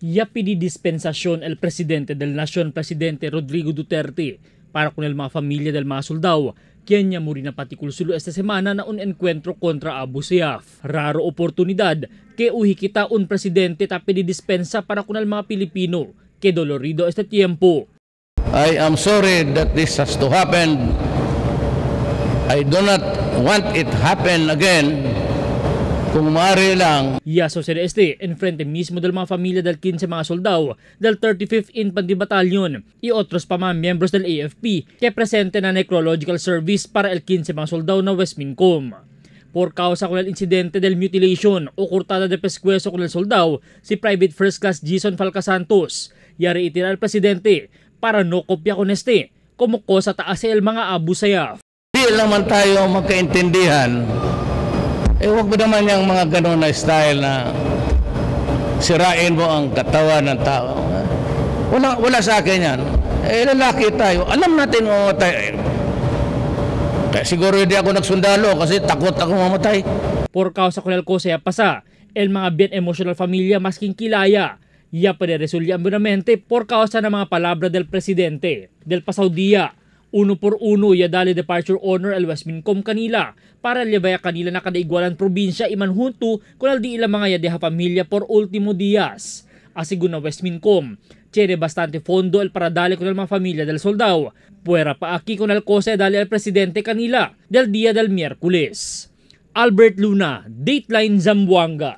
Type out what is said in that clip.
Ya pidi dispensasyon el presidente del Nación, Presidente Rodrigo Duterte, para con el mga familia del mga soldado, quien ya muri na patikulsulo esta semana na un encuentro contra Abu Sayyaf. Raro oportunidad que uhi kita un presidente ta pidi dispensa para con el mga Pilipino, que dolorido este tiempo. I am sorry that this has to happen. I do not want it happen again. Kung maaari lang. Ya sucede este, enfrente mismo del mga familia del 15 mga soldado del 35th Infantry Battalion y otros pa mga miembros del AFP que presente na necrological service para el 15 mga soldado na Westmincom. Por causa con el incidente del mutilation o cortada de pescuezo con el soldado, si Private First Class Jason Falca Santos, yari itira al presidente para no kopya con este, como cosa taas el mga Abu Sayyaf. Hindi naman tayo magkaintindihan. Eh, wag mo naman yung mga gano'n na style na sirain mo ang katawan ng tao. Wala, wala sa akin yan. Eh, lalaki tayo. Alam natin mamatay. Kaya siguro hindi ako nagsundalo kasi takot ako mamatay. Por causa con el cosa pasa, el mga bien emotional familia masking kilaya. Ya puede resolver buenamente por causa ng mga palabra del presidente. Del pasado día, uno por uno ya dali departure honor el Westmincom kanila para llevaya kanila na kadaigualan probinsya iman junto con el di ilang mga yadeha familia por último días. Asigun na Westmincom, tiene bastante fondo el para dali con el mga familia del soldado. Puera pa aquí con el cosa dali al presidente kanila del día del miércoles. Albert Luna, Dateline Zamboanga.